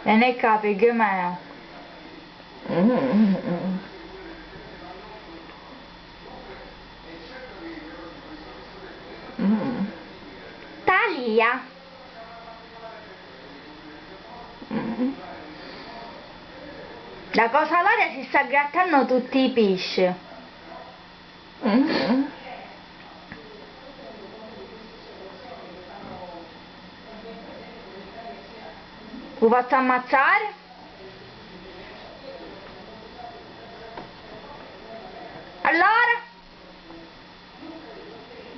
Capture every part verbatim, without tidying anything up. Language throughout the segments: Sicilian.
E ne capi che meo. Talia. La cosa lora si sta grattannu tutti i pisci. U fazzu ammazzari? Allora?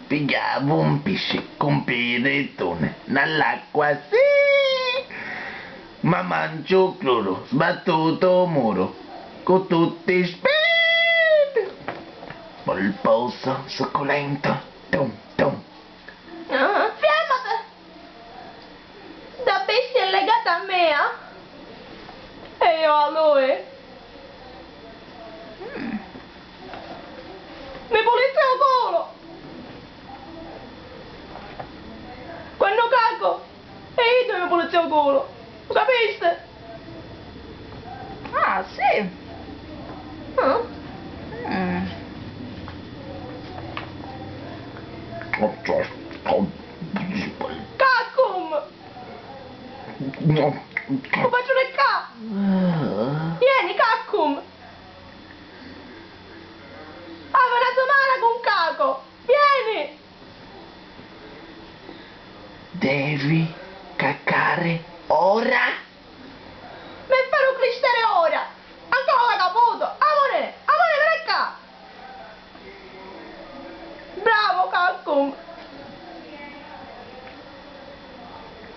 Pigghiavu un pisci cu un pirituni nna l'acqua, sì! Ma manciu u cruru, sbattutu u muru, cu tutti i spiriti! Polposo, succulento, tum, tum! Ah, fiammati! Dda bestia è legata a mia e io a lui. Mi pulizzi u culu! Quannu cacu, e iddu mi pulizzi u culu! U capisti? Ah, sì. Ah. Mm. Caccum! U patruni è ccà! Vieni, Caccum! Havi na sumana cu un cacu! Vieni! Devi cacare ora? Mi fari u clistere ora! Ancora l'hai caputu! Amore! Amore, veni ccà! Bravo, Caccum!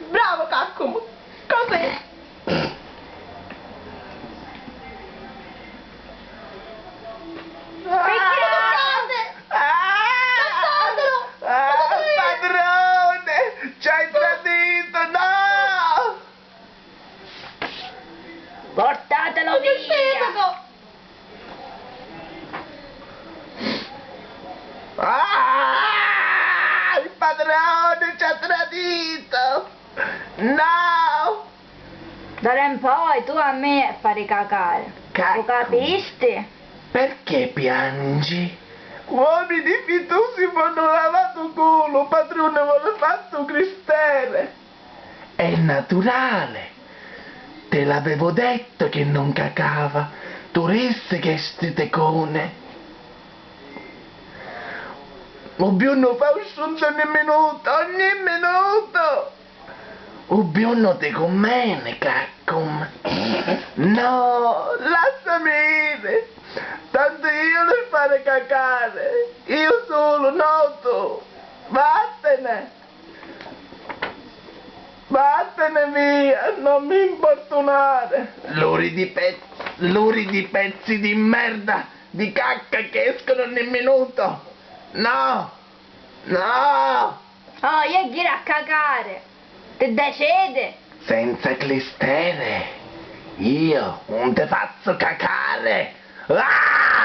Bravo, Caccum! Così! Perché lo toccate? Lasciatelo! Ah, padrone! Ci hai tradito! No! Portatelo via! Ah! Il padrone ci ha tradito! No! D'ora in poi tu a me fari cacari. Caccu. Lu capisti? Perché piangi? Uomini fitusi fannu lavatu culu, patruni voli fattu cristere. È naturale! Te l'avevo detto che non cacava, tu rissi che sti tecune. U biunnu fa u strunzu ogni minutu, ogni minutu! U biunnu ti cummeni, Caccum. No, lassami iri, tantu io li fari cacari, io sulu, no tu. Vattene! Vattene via, non mi importunare! Luridi pe-, luridi pezzi di merda, di cacca che escono ogni minuto! No! No! Oh, io ghiri a cacare! Ti decidi? Senza clistere io non te fazzo cacare! Ah!